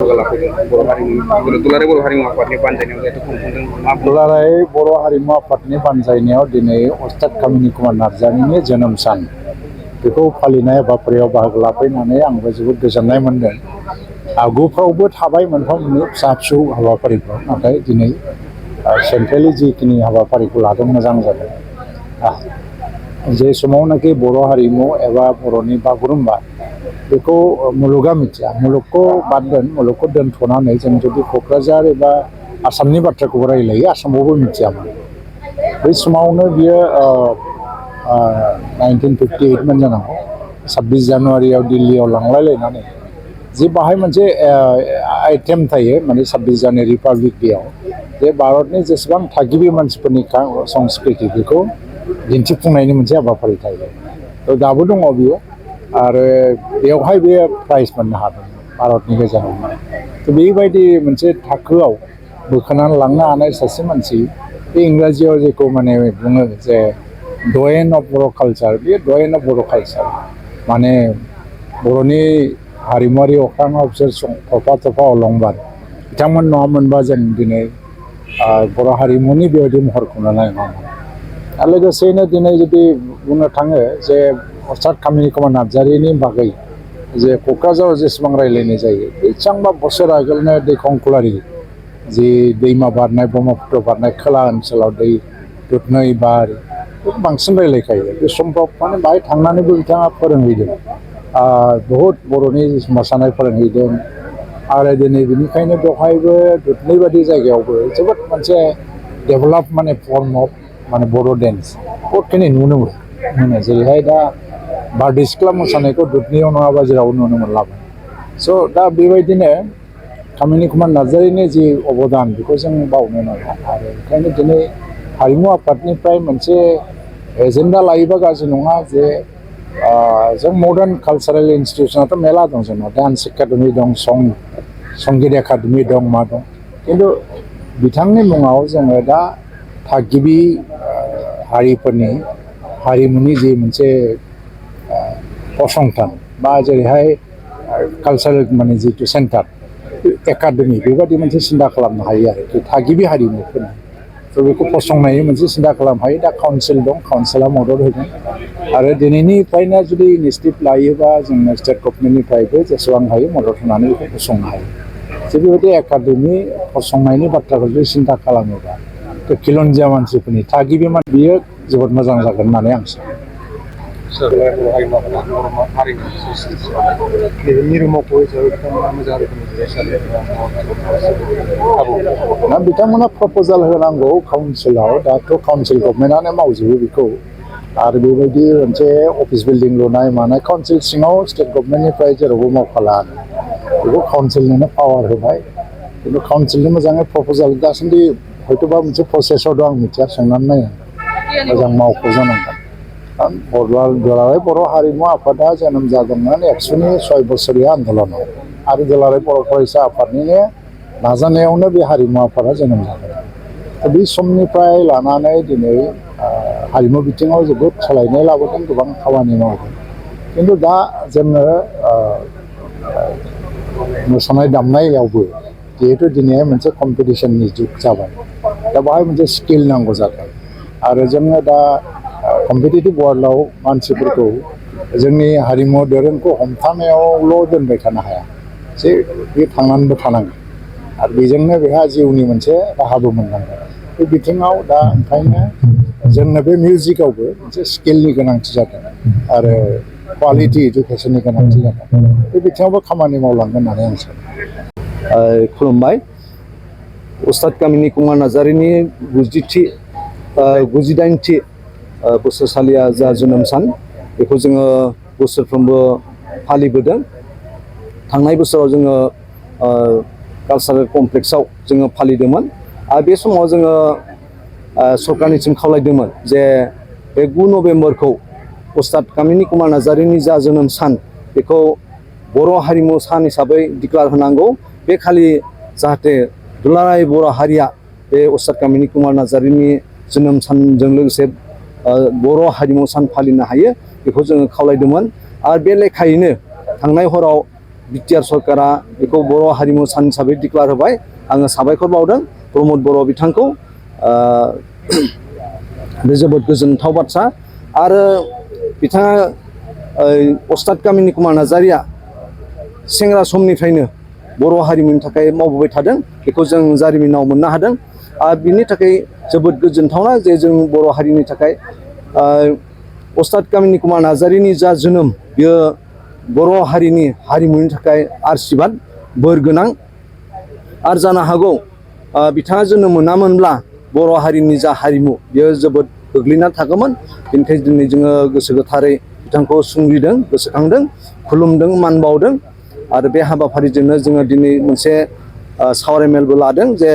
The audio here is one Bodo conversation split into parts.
दुलाराय बर' हारिमु आफादनि बानजायनायाव दिनै अस्ताद कामिनी कुमार नार्जारिनि जोनोम सान बेखौ फालिनाय हाबाफारियाव बाहागो लाफैनानै आंबो जोबोद गोजोननाय मोनदों। आगुफ्रावबो थाबाय मोनफा मोननै फिसा फिसौ हाबाफारिफ्राव, नाथाय दिनै सेन्ट्रेलि जिखिनि हाबाफारिखौ लादों मोजां जादों। जे समावनाखि बर' हारिमु एबा बर'नि बागुरुम्बा बेखौ मुलुगा मिथिया, मुलुगखौ बाद दोन, मुलुगखौ दोनथ'नानै जों जुदि क'क्राझार एबा आसामनि बाथ्राखौबो रायलायो, आसामावबो मिथियामोन। बै समावनो बियो 1958 मोन जानांगौ। 26 जानुवारियाव दिल्लीयाव लांलायलायनानै जे बाहाय मोनसे आइटेम थायो, माने 26 जानुवारि रिपाब्लिक डेआव जे भारतनि जेसेबां थागिबि मानसिफोरनि संस्कृति बेखौ दिन्थिफुंनायनि मोनसे हाबाफारि थायो। थ' दाबो दङ बियो, आरो बेवहाय बे प्राइज मोननो हादों भारतनि गेजेरावनो। थ' बेबायदि मोनसे थाखोआव बोखोनानै लांनो हानाय सासे मानसि, बे इंराजियाव जेखौ माने बुङो जे डयेन अफ बर' कालचार, बे डयेन अफ बर' कालचार माने बर'नि हारिमुवारि अख्राङाव बिसोर थफा थफा अलंबार। बिथांमोन नङामोनबा जों दिनै बर' हारिमुनि बेबायदि महरखौनो नायनो हागौमोन। आरो लोगोसेयैनो दिनै जुदि बुंनो थाङो जे अस्ताद कामिनी कुमार नार्जारिनि बागै जे क'क्राझाराव जेसेबां रायलायनाय जायो, बेसेबांबा बोसोर आगोलनो दैखंखलारि जि दैमा बारनाय, ब्रह्मपुत्र बारनाय खोला ओनसोलाव दै दुधनৈ बार बांसिन रायलायखायो। बे समफ्राव माने बाहाय थांनानैबो बिथाङा फोरोंहैदों, बहुद बर'नि मोसानाय फोरोंहैदों। आरो दिनै बेनिखायनो बेवहायबो दुधनৈ बायदि जायगायावबो जोबोद मोनसे डेभेलप माने फर्म अफ माने बर' डेन्स बहुदखिनि नुनो मोनो। जेरैहाय दा बारदै सिख्ला मोसानायखौ दुधनैयाव नङाबा जेरावबो नुनो मोनलामोन। स' दा बेबायदिनो कामिनी कुमार नार्जारिनि जि अबदान बेखौ जों बावनो नाङा। आरो ओंखायनो दिनै हारिमु आफादनिफ्राय मोनसे एजेन्डा लायोबा गाज्रि नङा जे जों मडार्न कालसारेल इन्सटिटिउसनाथ' मेरला दं जोंनाव, डान्स एकाडेमि दं, संगित एकाडेमि दं, मा दं। खिन्थु बिथांनि मुङाव जोङो दा थागिबि हारिफोरनि हारिमुनि जि मोनसे फसंथान बा जेरैहाय कालसारेल माने जितु सेन्टार एकाडेमि बेबायदि मोनसे सिन्था खालामनो हायो आरोखि थागिबि हारिमुफोरनि। थ' बेखौ फसंनायनि मोनसे सिन्था खालामनो हायो। दा काउन्सिल दं, काउन्सिला मदद होगोन। आरो दिनैनिफ्रायनो जुदि इनिसियेटिभ लायोबा जोंनो स्टेट गभर्नमेन्टनिफ्रायबो जेसेबां हायो मदद होनानै बेखौ फसंनो हायो। थिग बेबायदि एकाडेमि फसंनायनि बाथ्राखौ जुदि सिन्था खालामोबा खिलन्जिया मानसिफोरनि थागिबि बियो जोबोद मोजां जागोन होननानै आं सानो। दा बिथांमोना प्रप'जाल होनांगौ काउन्सिलाव, दाथ' काउन्सिल गभर्नमेन्टआनो मावजोबो बेखौ। आरो बेबायदि मोनसे अफिस बिल्डिं लुनाय मानाय काउन्सिल सिङाव स्टेट गभर्नमेन्टनिफ्राय जेरावबो मावफाला, बेखौ काउन्सिलनोनो पावार होबाय। खिन्थु काउन्सिलनि मोजाङै प्रप'जाल दासान्दि हयथ'बा मोनसे प्रसेसआव दं, आं मिथिया, सोंनानै नाया मोजां मावख' जानांगोन। दुलाराय बर' हारिमु आफादा जोनोम जादोंमोन 106 बोसोरनि आन्दलनाव, आरो दुलाराय बर' फरायसा आफादनिनो नाजानायावनो बे हारिमु आफादा जोनोम जादों। बे समनिफ्राय लानानै दिनै हारिमु बिथिङाव जोबोद सोलायनाय लाबोदों, गोबां खामानि मावदों। खिन्थु दा जोङो मोसानाय दामनायावबो जिहेतु दिनै मोनसे कम्पिटिसननि जुग जाबाय, दा बाहाय मोनसे स्किल नांगौ जादों। आरो जोङो दा कम्पिटिटिभ वर्ल्डआव मानसिफोरखौ जोंनि हारिमु दोरोंखौ हमथानायावल' दोनबाय थानो हाया, जे बे थांनानैबो थानांगोन। आरो बेजोंनो बेहा जिउनि मोनसे राहाबो मोननांगोन। बे बिथिङाव दा ओंखायनो जोंनो बे मिउजिकआवबो मोनसे स्किलनि गोनांथि जादों आरो क्वालिटि इडुकेसननि गोनांथि जादों। बे बिथिङावबो खामानि मावलांगोन होननानै आं सानो। खुलुमबाय। अस्ताद कामिनी कुमार नार्जारिनि 98थि बोसोरसालिया जा जोनोम सान, बेखौ जोङो बोसोरफ्रोमबो फालिबोदों। थांनाय बोसोराव जोङो कालसारेल कमप्लेक्सआव जोङो फालिदोंमोन। आरो बे समाव जोङो सरकारनिसिम खावलायदोंमोन जे बे 9 नभेम्बरखौ अस्ताद कामिनी कुमार नार्जारिनि जा जोनोम सान बेखौ बर' हारिमु सान हिसाबै डिक्लेयार होनांगौ। बे खालि जाहाथे दुलाराय बर' हारिया बे अस्ताद कामिनी कुमार नार्जारिनि जोनोम सानजों लोगोसे बर' हारिमु सान फालिनो हायो, बेखौ जोङो खावलायदोंमोन। आरो बे लेखायैनो थांनाय हराव बिटिआर सरकारा बेखौ बर' हारिमु सान हिसाबै डिक्लेयार होबाय। आङो साबायखर बावदों प्रमद बर' बिथांखौ। बे जोबोद गोजोनथाव बाथ्रा। आरो बिथाङा अस्ताद कामिनि कुमार नार्जारिया सेंग्रा समनिफ्रायनो बर' हारिमुनि थाखाय मावबोबाय थादों, बेखौ जों जारिमिनाव मोननो हादों। आरो बिनि थाखाय जोबोद गोजोनथावना जे जों बर' हारिनि थाखाय अस्ताद कामिनि कुमार नार्जारिनि जा जोनोम, बियो बर' हारिनि हारिमुनि थाखाय आशीर्बाद, बोर गोनां। आरो जानो हागौ बिथाङा जोनोम मोनामोनब्ला बर' हारिनि जा हारिमु बियो जोबोद गोग्लैना थागौमोन। बेनिखायनो दिनै जोङो गोसो गोथारै बिथांखौ संग्रिदों, गोसोखांदों, खुलुमदों, मान बावदों। आरो बे हाबाफारिजोंनो जोङो दिनै मोनसे सावरायमेलबो लादों जे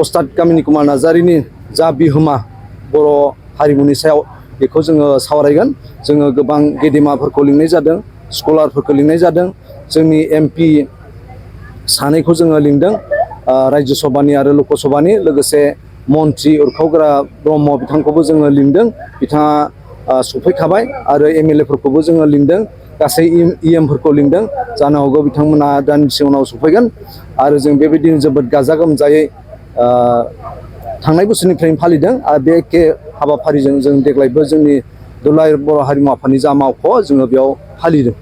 अस्ताद कामिनि कुमार नार्जारिनि जा बिहोमा बर' हारिमुनि सायाव, बेखौ जोङो सावरायगोन। जोङो गोबां गेदेमाफोरखौ लिंनाय जादों, स्कलारफोरखौ लिंनाय जादों। जोंनि MP सानैखौ जोङो लिंदों, रायजो सभानि आरो लक सभानि। लोगोसे मन्त्रि उरखावग्रा ब्रह्म बिथांखौबो जोङो लिंदों, बिथाङा सफैखाबाय। आरो MLA फोरखौबो जोङो लिंदों, गासै EM फोरखौ लिंदों। जानो हागौ बिथांमोना दानदिसे उनाव सफैगोन। आरो जों बेबायदिनो जोबोद गाजा गोमजायै थांनाय बोसोरनिफ्रायनो फालिदों। आरो बे एखे हाबाफारिजों जों देग्लायबो जोंनि दुलाराय बर' हारिमु आफादनि जा मावख' जोङो बेयाव फालिदों।